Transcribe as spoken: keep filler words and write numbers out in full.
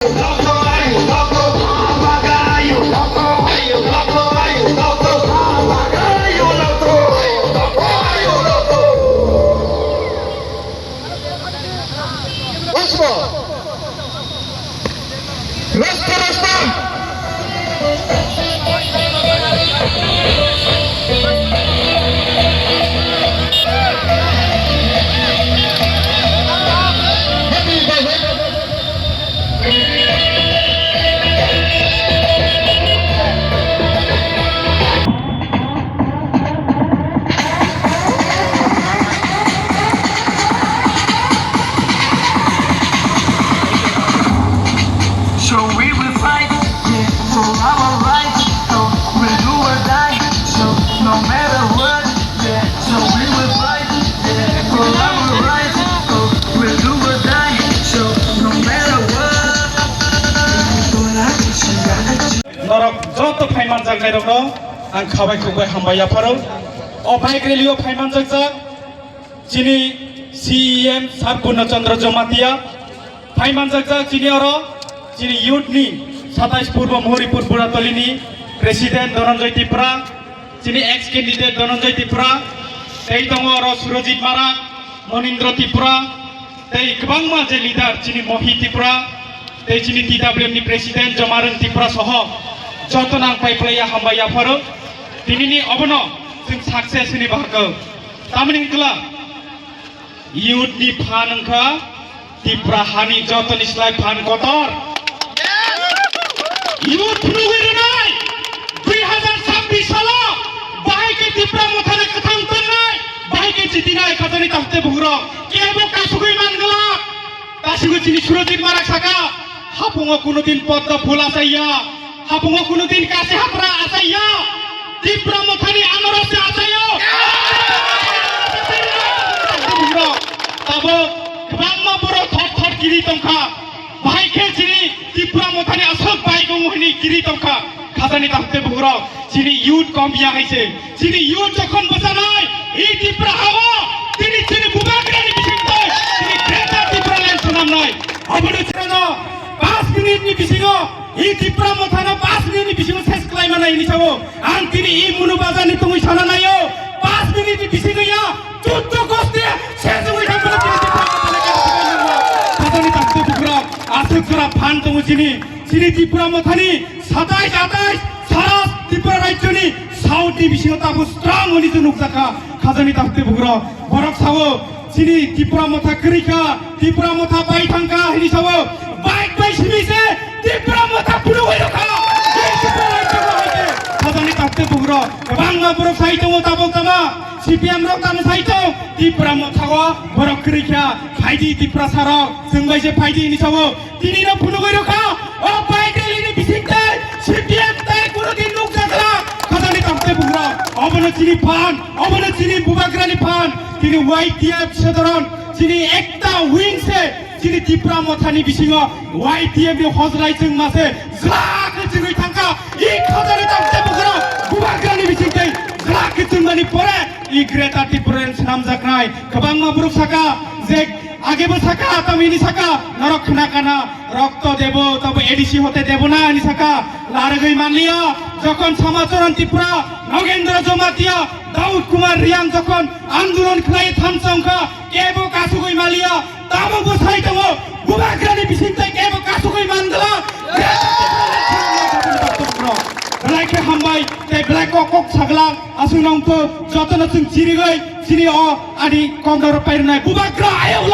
Rasta, rasta. So we will fight, yeah, for our rights. So we'll do or die. So no matter what, yeah. So we will fight, yeah, for our rights. So we'll do or die. So no matter what. Norok joto phaimanjaknairokno ang khabai khukbai hambai yapharo. O bike rally-o phaimanjakjak chini C E M Sir Purno Chandra Jamatia, phaimanjakjak chini oro chini youth ni satais Purbo Mohoripur Buratoli ni President Dhananjay Tripura, chini ex candidate Dhananjay Tripura, tei tongo oro Surajit Marak, Monindra Tripura, tei kwbangma je leader chini Mohi Tripura, tei chini T W M ni President Jomarang Tripura soho joto nang pai phlaiya hambai yapharo. Tinini obono chwng success hwnwi bahakw. Tamni hwnkhe la youth ni phan wngkha Tripura hani jotoni slai phan kotor. Youth phunugwi rwnai dui hazar chabbish salo bahai khe Tripura mothano kwthang tongnai, bahai khe chitinai khajani tahte bugrok kebo kasugwi mangwlak. Kasugwi chini Surajit Marak saka, hapungo kunudin poddo phul achaiya, hapungo kunudin kasi hapra achaiya, Tipra mothani anarasi achaiyo. Tabuk kwbangma borok thot thot kiri tongkha, bahai khe chini Tipra mothani aswk baigongo hwnwi kiri tongkha, khajani tahte bugrok. Chini youth kom ya hai se. Chini youth jokhon bwchanai, i Tripura hao, tini chini bubagrani bisingtwi, tini Greater Tipraland swnamnai. Abono chirano paanch minute ni bisingo, i Tripura mothano paanch minute ni bisingo ses khlai manai hini sao. Ang tini i Munu Bazar ni tongwi sana naio, paanch minute ni bisingo ya, chuddo goste ses wngwi thangmano chini Tripura mothano kebo swnamnai. Khajani tahte bugrok, aswk jora phan tongo chini, chini Tripura mothani satais atais sara Tripura rajyoni south ni bisingo tabuk strong hwnwi se nukjakha, khajani tahte bugrok. Borok sao, chini Tripura motha kwrwi kha, Tripura motha bai thang kha hwnwi sao, bike bai simi se Tripura motha phunugwi rwkha. Tei Tripura rajyo bo hai khe, khajani tahte bugrok. Kwbangma borok sai tongo tabuk tama, C P M rok tamo sai tong, Tripura motha o borok kwrwi kha, phaidi Tiprasa rok, chwng bai se phaidi hwnwi sao. Tini no phunugwi rwkha, o bike rally ni bisingtwi C P M tei kunu din nukjakla, khajani tahte bugrok. Obono chini phan, obono chini bubagrani phan. Tini Y T F sedharon, chini ekta wing se, chini Tipra mothani bisingo Y T F ni hojlai chwngma se, jwla khe chwngwi thangkha. I khajani tahte bugrok, bubagrani bisingtwi, jwla khe chwngmani pore, i Greater Tipraland swnamjaknai. Kwbangma borok saka, je Age bo saka, tamini saka, norok khna kana, rokto debo, tabo A D C hote debo na, ani saka, laragwi manliya, jokhon Samacharan Tripura, Nogendra Jamatia, Daud Kumar Riang jokhon andolon khlai thansa wngkha, kebo kasugwi manliya, tamo bo sai tongo, bubagrani bisingtwi kebo kasugwi mangala, belai khe hambai, tei belai kok kok sagla, aswk nangtho, jotono chwng chirigwi, chini o ani koknaro pairwnai, bubagra ayang